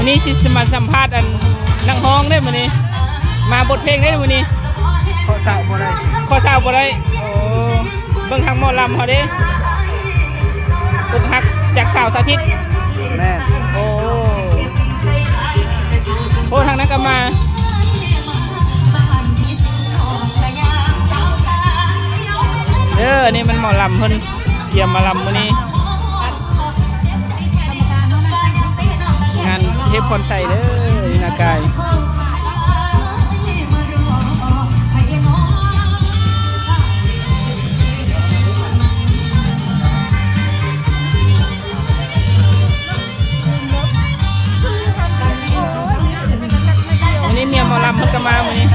ນີ້ຊິ ຊິມາສຳພາດອັນນັກຮ້ອງເດ້ມື້ນີ້ ມາບົດເພງເດ້ມື້ນີ້ ຂໍສາວບໍ່ໄດ້ ຂໍສາວບໍ່ໄດ້. ໂອ້ ເບິ່ງທາງໝໍລຳເຮົາເດ້ ອົກຫັກຈາກສາວສາທິດ. ແມ່ນ. ໂອ້ ໂອ້ ທາງນັ້ນກໍມາເດີ. ອັນນີ້ແມ່ນໝໍລຳເພິ່ນ ກຽມມາລຳມື້ນີ້ ງານເທບຄອນໄຊເດີ ນາກາຍ. ມື້ນີ້ເມຍໝໍລຳເພິ່ນກໍມາມື້ນີ້.